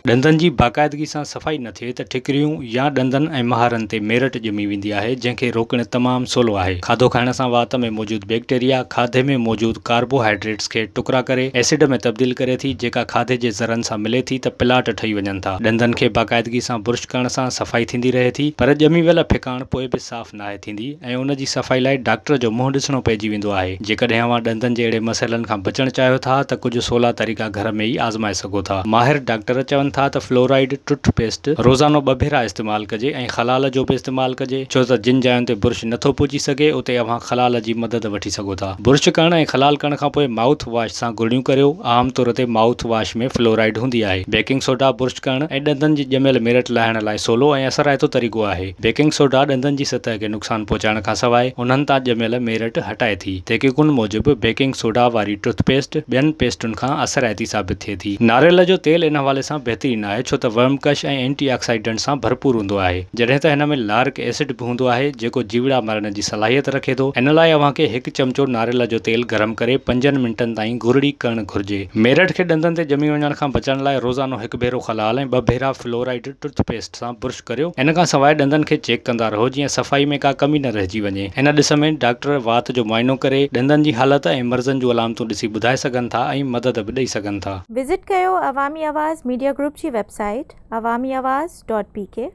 ڏندن جي باقاعدگي سان صفائي نه ٿئي ته ٺڪريون يا ڏندن ۽ مهارن تي ميرٽ ڄمي ويندي آهي، جنهن کي روڪڻ تمام سولو آهي. کاڌو کائڻ سان وات ۾ موجود بيڪٽيريا کاڌي ۾ موجود ڪاربوهائيڊريٽس کي ٽڪرا ڪري ايسڊ ۾ تبديل ڪري ٿي، جيڪا کاڌي جي ذرن سان ملي ٿي ته پلاٽ ٺهي وڃن ٿا. ڏندن کي باقاعدگي سان برش ڪرڻ سان صفائي ٿيندي رهي ٿي، پر ڄمي ويل ڦڪاڻ پوء به صاف ناهي ٿيندي ۽ ان جي صفائي لاء ڊاڪٽر جو منهن ڏسڻو پئجي ويندو آهي. جيڪڏهن اوهان ڏندن جي اهڙي مسئلن کان بچڻ چاهيو ٿا ته ڪجهه سولا طريقا گهر ۾ ئي آزمائي سگهو ٿا. ماهر ڊاڪٽر چون ٿا ته فلورائيڊ ٽوٿ پيسٽ روزانو ٻه ڀيرا استعمال ڪجي ۽ خلال جو به استعمال ڪجي ڇو ته جن جاين تي برش نٿو پهچي سگهي اتي اوهان خلال جي مدد وٺي سگهو ٿا. برش ڪرڻ ۽ خلال ڪرڻ کانپوء مائوٿ واش سان گرڙيون ڪريو، عام طور تي مائوٿ واش ۾ فلورائيڊ هوندي آهي. بيڪنگ سوڊا برش ڪرڻ ۽ ڏندن جي ڄميل ميرٽ لاهڻ لاء سولو ۽ اثرائتو طريقو آهي. بيڪنگ سوڊا ڏندن جي سطح کي نقصان پهچائڻ کانسواء انهن تان ڄميل ميرٽ هٽائي ٿي. تحقيقن موجب بيڪنگ سوڊا واري ٽوٿ پيسٽ ٻين پيسٽن کان اثرائتي ثابت ٿئي ٿي. ناريل جو تيل ان حوالي سان بهترين آهي ڇو ته ورم ڪش ۽ اينٽي آڪسائيڊنٽ سان ڀرپور هوندو آهي. جڏهن ته هن ۾ لارڪ ايسڊ به هوندو آهي جيڪو جيوڙا مارڻ جي صلاحيت رکي ٿو. ان لاء اوهان کي هڪ چمچو ناريل جو تيل گرم ڪري پنجن منٽن تائين گرڙي ڪرڻ گهرجي. ميرٽ کي ڏندن تي ڄمي وڃڻ کان بچڻ لاء روزانو هڪ ڀيرو خلال ۽ ٻه ڀيرا فلورائيڊ ٽوٿ پيسٽ سان برش ڪريو. ان کان سواء ڏندن کي چيڪ ڪندا رهو جيئن صفائي ۾ ڪا ڪمي نه رهجي وڃي. ان ڏس ۾ ڊاڪٽر وات جو معائنو ڪري ڏندن جي حالت ۽ مرضن جون علامتون ڏسي ٻڌائي سگهن ٿا ۽ مدد به ڏئي سگهن ٿا. وزٽ ڪيو عوامي آواز ميڊيا گروپ جي website Awami Awaz dot P K.